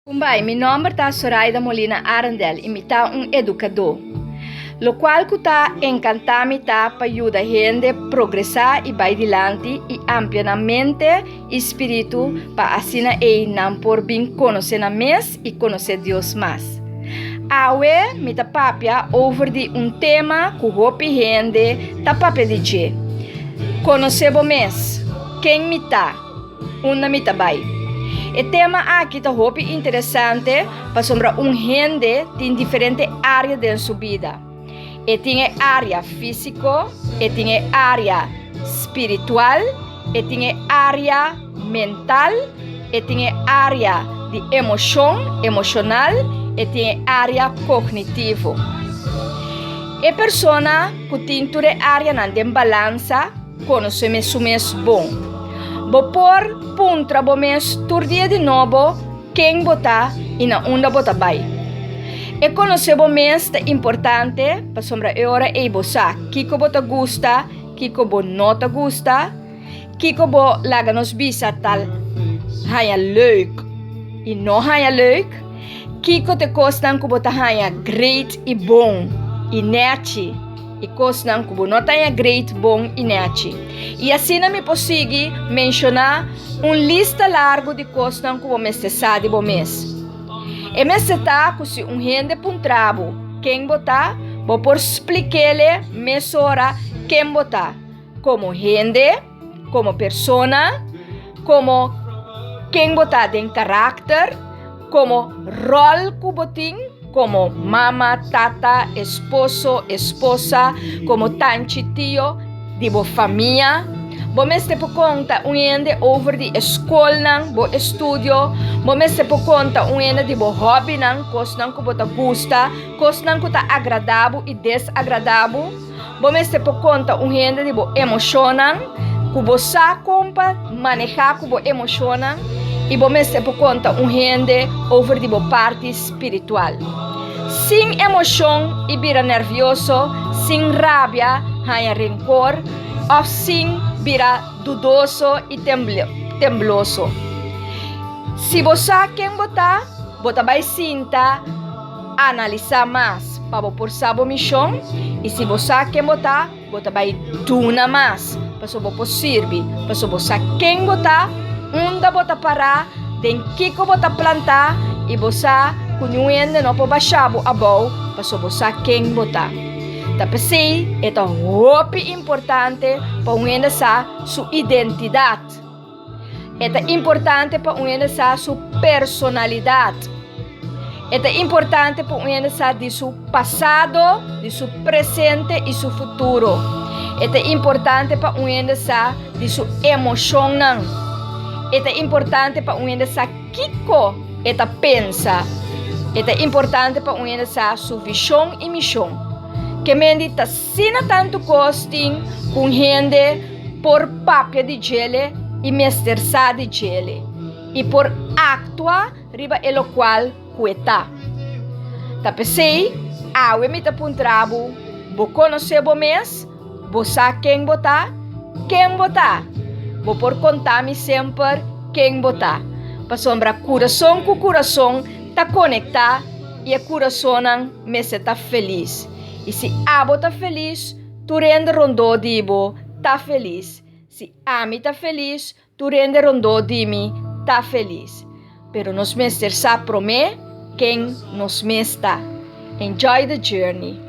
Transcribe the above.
Kumbai, mi nòmber ta Soraida Molina Arendel i mi ta un edukadó. Lokual ku ta enkantá mi ta pa yuda hende progresá i bai dilanti i amplia nan mente i spiritu pa asina ei nan por bin konosé nan mes i konosé Dios mas. Awe mi ta papia over di un tema ku hopi hende ta papia di dje, Konosé bo mes, Ken mi ta? Unda mi ta bai? E tema aki ta hopi interesante pasobra un hende tin diferente área den su bida. E tin e área físiko, e tin e área spiritual, e tin e área mental, e tin e área di emoshon, emoshonal, e tin e área kognitivo. E persona ku tin tur e áreanan den balansa, Konosé mes su mes bon. Bo por puntra bo mes tur dia di nobo ken bo ta i na unda bo ta bai. E konosé bo mes ta importante pasobra e ora ei bo sa kiko bo ta gusta, kiko bo no ta gusta, kiko bo laga nos bisa tal haña leuk i no haña leuk, kiko ta e kosnan ku bo ta haña great i bon i nèchi. E kosnan ku bo no ta haña great, bon i nèchi. I asina mi por sigui menshoná un lista largu di kosnan ku bo mester sa di bo mes. E mester ta ku si un hende puntra bo ken bo ta, bo por splik'é mesora ken bo ta, komo hende, komo persona, komo ken bo ta den karakter, komo ròl ku bo tin komo mama, tata, esposo, esposa, komo tanchi, tio di bo famia. Bo mester por konta un hende over di e skolnan, bo estudio, bo mester por konta un hende di bo hòbinan, kosnan ku bo ta gusta, kosnan ku ta agradá bo i desagradá bo. Bo mester por konta un hende di bo emoshonnan, ku bo sa kon pa manehá ku bo emoshonnan, i bo mester por konta un hende over di bo parti spiritual. Sin emoshon i bira nèrvioso, sin rabia, haña renkor, òf sin bira dudoso i tembloso. Si bo sa ken bo ta, bo ta bai sinta Analisá mas pa bo por sa bo mishon, i si bo sa ken bo ta, bo ta bai duna mas pasobra bo por sirbi, pasobra bo sa ken bo ta, unda bo ta pará, den kiko bo ta plantá, i bo sa ku niun hende no por basha bo abou pasobra bo sa ken bo ta. Ta p'esei e ta hopi importante pa un hende sa su identidat. E ta importante pa un hende sa su personalidat. E ta importante pa un hende sa di su pasado, di su presente i su futuro. E ta importante pa un hende sa di su emoshonnan. E ta importante pa un hende sa kiko e ta pensa. E ta importante pa un hende sa su vishon i mishon. Ke mendi ta Asina tantu kos tin ku un hende por papia di djele i mester sa di djele i por aktua riba e lokual ku e ta. Ta p'esei, awe mi ta puntra bo, Bo konosé bo mes? Bo sa ken bo ta? Ken bo ta? Bo por konta mi semper ken bo ta, pasobra kurason ku kurason ta konektá i e kurasonnan mester ta felis. I si abo ta felis, tur hende rondó di bo ta felis. Si ami ta felis, tur hende rondó di mi ta felis. Pero nos mester sa promé ken nos mes ta. Enjoy the journey!